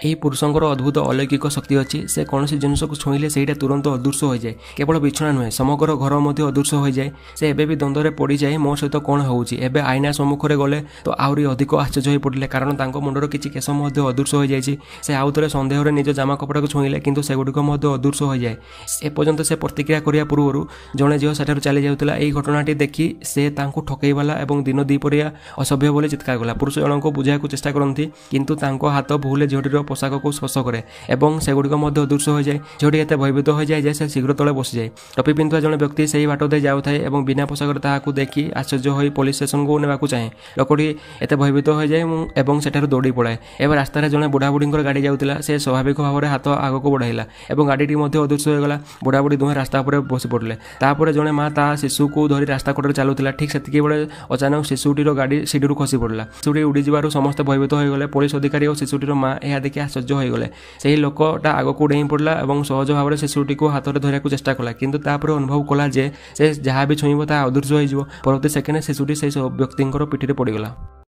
ଏହି ପୁରୁଷଙ୍କର ଅଦ୍ଭୁତ ଅଲୌକିକ ଶକ୍ତି ଅଛି। ସେ କୌଣସି ଜିନିଷକୁ ଛୁଇଁଲେ ସେଇଟା ତୁରନ୍ତ ଅଦୃଶ୍ୟ ହୋଇଯାଏ। କେବଳ ବିଛଣା ନୁହେଁ, ସମଗ୍ର ଘର ମଧ୍ୟ ଅଦୃଶ୍ୟ ହୋଇଯାଏ। ସେ ଏବେ ବି ଦ୍ୱନ୍ଦ୍ୱରେ ପଡ଼ିଯାଏ, ମୋ ସହିତ କ'ଣ ହେଉଛି? ଏବେ ଆଇନା ସମ୍ମୁଖରେ ଗଲେ ତ ଆହୁରି ଅଧିକ ଆଶ୍ଚର୍ଯ୍ୟ ହୋଇପଡ଼ିଲେ, କାରଣ ତାଙ୍କ ମୁଣ୍ଡର କିଛି କେଶ ମଧ୍ୟ ଅଦୃଶ୍ୟ ହୋଇଯାଇଛି। ସେ ଆଉ ଥରେ ସନ୍ଦେହରେ ନିଜ ଜାମା କପଡ଼ାକୁ ଛୁଇଁଲେ, କିନ୍ତୁ ସେଗୁଡ଼ିକ ମଧ୍ୟ ଅଦୃଶ୍ୟ ହୋଇଯାଏ। ଏପର୍ଯ୍ୟନ୍ତ ସେ ପ୍ରତିକ୍ରିୟା କରିବା ପୂର୍ବରୁ ଜଣେ ଝିଅ ସେଠାରୁ ଚାଲି ଯାଉଥିଲା। ଏହି ଘଟଣାଟି ଦେଖି ସେ ତାଙ୍କୁ ଠକେଇବାଲା ଏବଂ ଦିନ ଦ୍ୱିପହରିଆ ଅସଭ୍ୟ ବୋଲି ଚିତ୍କାର କଲା। ପୁରୁଷ ଜଣଙ୍କୁ ବୁଝାଇବାକୁ ଚେଷ୍ଟା କରନ୍ତି, କିନ୍ତୁ ତାଙ୍କ ହାତ ଭୁଲରେ ଝିଅଟିର ପୋଷାକକୁ ସ୍ପର୍ଶ କରେ ଏବଂ ସେଗୁଡ଼ିକ ମଧ୍ୟ ଅଦୃଶ୍ୟ ହୋଇଯାଏ। ଝିଅଟି ଏତେ ଭୟଭୀତ ହୋଇଯାଏ ଯେ ସେ ଶୀଘ୍ର ତଳେ ବସିଯାଏ। ଟୋପି ପିନ୍ଧୁଥିବା ଜଣେ ବ୍ୟକ୍ତି ସେହି ବାଟ ଦେଇ ଯାଉଥାଏ ଏବଂ ବିନା ପୋଷାକରେ ତାହାକୁ ଦେଖି ଆଶ୍ଚର୍ଯ୍ୟ ହୋଇ ପୋଲିସ ଷ୍ଟେସନକୁ ନେବାକୁ ଚାହେଁ। ଲୋକଟି ଏତେ ଭୟଭୀତ ହୋଇଯାଏ ଏବଂ ସେଠାରୁ ଦୌଡ଼ି ପଳାଏ। ଏବେ ରାସ୍ତାରେ ଜଣେ ବୁଢ଼ାବୁଢ଼ୀଙ୍କର ଗାଡ଼ି ଯାଉଥିଲା। ସେ ସ୍ୱାଭାବିକ ଭାବରେ ହାତ ଆଗକୁ ବଢ଼ାଇଲା ଏବଂ ଗାଡ଼ିଟି ମଧ୍ୟ ଅଦୃଶ୍ୟ ହୋଇଗଲା। ବୁଢ଼ାବୁଢ଼ୀ ଦୁହେଁ ରାସ୍ତା ଉପରେ ବସି ପଡ଼ିଲେ। ତାପରେ ଜଣେ ମା ତା ଶିଶୁକୁ ଧରି ରାସ୍ତା କଡ଼ରେ ଚାଲୁଥିଲା। ଠିକ୍ ସେତିକିବେଳେ ଅଚାନକ ଶିଶୁଟିର ଗାଡ଼ି ସିଡ଼ିରୁ ଖସି ପଡ଼ିଲା। ଶିଶୁଟି ଉଡ଼ିଯିବାରୁ ସମସ୍ତେ ଭୟଭୀତ ହୋଇଗଲେ। ପୋଲିସ ଅଧିକାରୀ ଓ ଶିଶୁଟିର ମା ଏହା ଦେଖି ଆଶ୍ଚର୍ଯ୍ୟ ହୋଇଗଲେ। ସେହି ଲୋକଟା ଆଗକୁ ଡେଇଁ ପଡ଼ିଲା ଏବଂ ସହଜ ଭାବରେ ଶିଶୁଟିକୁ ହାତରେ ଧରିବାକୁ ଚେଷ୍ଟା କଲା, କିନ୍ତୁ ତାପରେ ଅନୁଭବ କଲା ଯେ ସେ ଯାହା ବି ଛୁଇଁବ ତାହା ଅଦୃଶ୍ୟ ହୋଇଯିବ। ପରବର୍ତ୍ତୀ ସେକେଣ୍ଡ ଶିଶୁଟି ସେହି ବ୍ୟକ୍ତିଙ୍କର ପିଠିରେ ପଡ଼ିଗଲା।